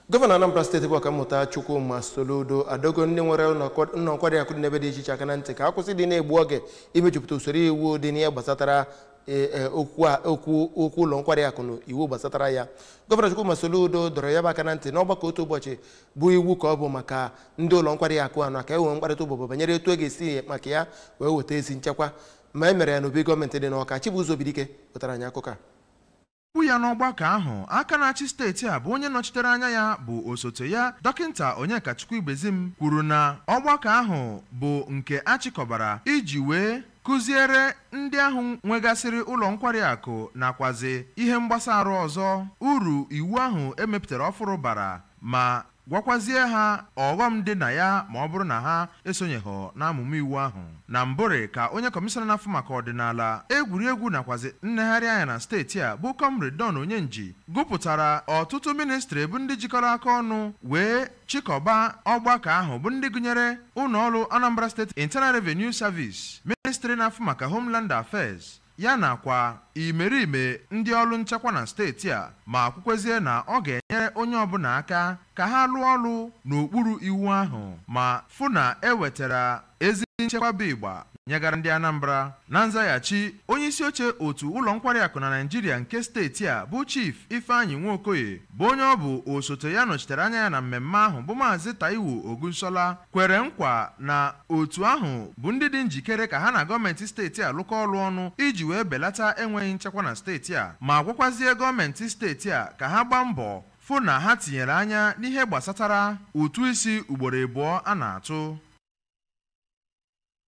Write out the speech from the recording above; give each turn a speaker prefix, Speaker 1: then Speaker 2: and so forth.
Speaker 1: Gọvanọ Anambra Steeti bụ Ọkammụta Chukwuma Soludo adogo ndị nwere ụlọ nkwari akụ dị n'ebe dị iche iche aka na ntị ka ha kwụsị dị na-egbu oge imejupụta usoro iwu dị n'ihe gbasatara okwu okwu ụlọ nkwari akụ na iwu gbasatara ya. Gọvanọ Chukwuma Soludo dọrọ ya bụ aka na ntị n'ọgbakọ otu ụbọchị bụ iwu ka ọ bụ maka ndị ụlọ nkwari akụ anọ ka e nwee mkparịta ụbọbọ banyere etu e ga-esi maka ya wee weta ezi nchekwa, ma e mere ya n'obi gọọmenti dị n'Awka. Chibuzo Obidike wetara anyị akụkọ a.
Speaker 2: Okwu ya n'ọgbakọ ahụ, aka na-achị steeti a bụ onye nọchitere anya ya bụ osote ya, Dọkịnta Onyekachukwu Ibezim kwuru na ọgbakọ ahụ bụ nke a chịkọbara iji wee kụziere ndị ahụ nwegasịrị ụlọ nkwari akụ nakwazị ihe mgbasa arụ ọzọ uru iwu ahụ e mepụtara ọfụrụ bara ma gwakwazie ha ọghọm dị na ya ma ọ bụrụ na ha esonyeghọ n'amụma iwu ahụ. Na mbụrị ka onye kọmishọna na-afụ maka ọdịnala, egwuriegwu nakwazị nnegharị anya na steeti a, bụ Comrade Don Onyenji gụpụtara ọtụtụ mịnịstrị bụ ndị jikọrọ aka ọnụ wee chịkọba ọgbakọ ahụ, bụ ndị gụnyere ụlọ ọrụ Anambra State Internal Revenue Service, mịnịstrị na-afụ maka Homeland Affairs, ya nakwa imerime ndị ọrụ nchekwa na steeti a, ma kwukwezie na ọ ga-enyere onye ọbụla aka ka ha lụọ ọrụ n'okpuru iwu ahụ ma fụ na e wetara ezi nchekwa bụ ịgba nyegara ndị Anambra. Na nzaghachi, onye isi oche otu ụlọ nkwari akụ na Naịjirịa nke steeti a bụ Chief Ifeanyi Nwokoye, bụ onye ọ bụ osote ya nọchitere anya ya na mmemme ahụ, bụ Maazị Taiwo Ogunsola, kwere nkwa na otu ahụ bụ ndị dị njikere ka ha na gọọmenti steeti a lụkọ ọrụ ọnụ iji wee belata enweghị nchekwa na steeti a, ma gwakwazie gọọmenti steeti a ka ha gbaa mbọ fụ na ha tinyere anya n'ihe gbasatara ụtụ isi ugboro abụọ a na-atụ.